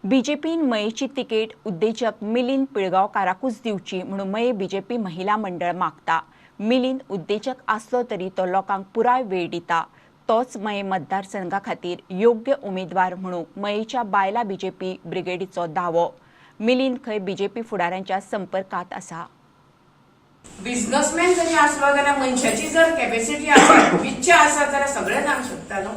बीजेपीन मयेची ticket उद्देजक मिलिंद पिळगांवकाराकूच दिवची म्हणून मये बीजेपी महिला मंडळ मागता. मिलिंद उद्देजक आसलो तरी तो लोकांक पुराय वेळ दिता. तोच मये मतदारसंघा खातीर योग्य उमेदवार म्हणून मयेच्या बायला बीजेपी ब्रिगेडीचो दावो. मिलिंद खंय बीजेपी फुडाऱ्यांच्या संपर्कात आसा. बिझनसमॅन जरी आसलो जाल्यार मनशाची जर कॅपॅसिटी आसा, इच्छा आसा जाल्यार सगळें जावंक शकता न्हू.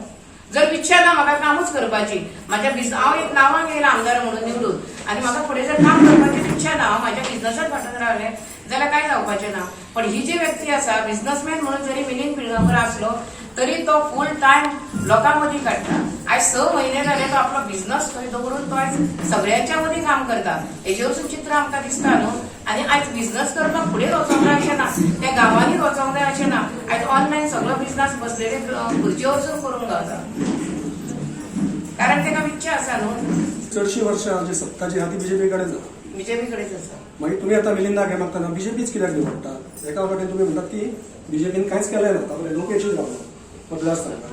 जर इच्छा ना म्हाका कामूच करपाची, म्हाज्या हांव एक नांवांक येयला आमदार म्हणून निवडून आनी म्हाका फुडें जर काम करपाची इच्छा ना, हांव म्हाज्या बिझनसात फाटून रावलें जाल्यार कांय जावपाचें ना. पण ही जी व्यक्ती आसा, बिझनसमॅन म्हणून जरी मिलिंद पिळगांवकर आसलो तरी तो फूल टायम लोकां मदीं काडटा. आयज 6 म्हयने जाले तो आपलो बिझनस थंय दवरून तो आयज सगळ्यांच्या मदीं काम करता. हेजे वरसून चित्र आमकां दिसता न्हू. आनी आयज बिझनस करपाक फुडें वचोंक जाय अशें ना, त्या गांवांनी वचोंक जाय अशें ना. आयज ऑनलायन सगळो बिझनस बसलेले खुर्चे वचून करूंक गावता, कारण ताका इच्छा आसा न्हू. चडशी वर्षां जी सत्ता जी आहा ती बीजेपी कडेन आसा. बीजेपी कडेच आसा. मागीर तुमी आतां मिलिंदाक हें मागतना बीजेपीच कित्याक निवडटा? एका वाटेन तुमी म्हणटात की बीजेपीन कांयच केलें ना, ताका लोकेशूच रावलो मतदारसंघात.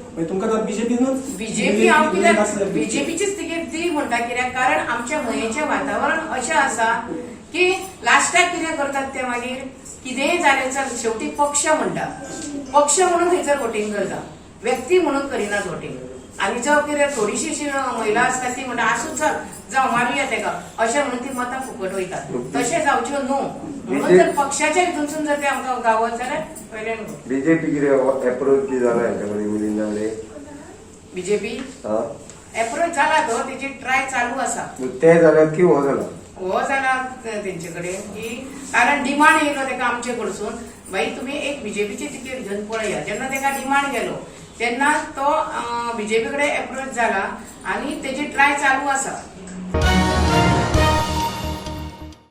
मागीर तुमकां आतां बीजेपीनूच बीजेपी हांव कित्याक बीजेपीचीच तिकेट दी म्हणटा, कित्याक कारण आमच्या मयेचें वातावरण अशें आसा की लास्टाक कितें करतात ते, मागीर कितेंय जालें चल शेवटी पक्ष म्हणटा, पक्ष म्हणून थंयसर वोटींग करता, व्यक्ती म्हणून करिनात वोटींग. आनी जो कितें थोडीशी अशी महिला आसता ती म्हणटा, आसूं चल जावं मारुया तेका, अशें म्हणून ती मतां फुकट वयतात. तशें जावच्यो न्हू म्हणून जर पक्षाच्या हितूनसून जर ते आमकां गावत जाल्यार वेल्यान बीजेपी कितें अप्रोच बी जाला हेच्या कडेन, मिलिंदा कडेन? बीजेपी हा. एप्रोच जाला, तो तेजी ट्राय चालू आसा. ते जाल्यार की हो जाला? हो जाला तेंचे कडेन की, कारण डिमांड येयलो तेका आमचे कडसून, बाई तुमी एक बीजेपीची तिकेट घेवन पळया. जेन्ना तेका डिमांड गेलो तेन्ना तो बीजेपी कडेन एप्रोच जाला आनी तेजी ट्राय चालू आसा.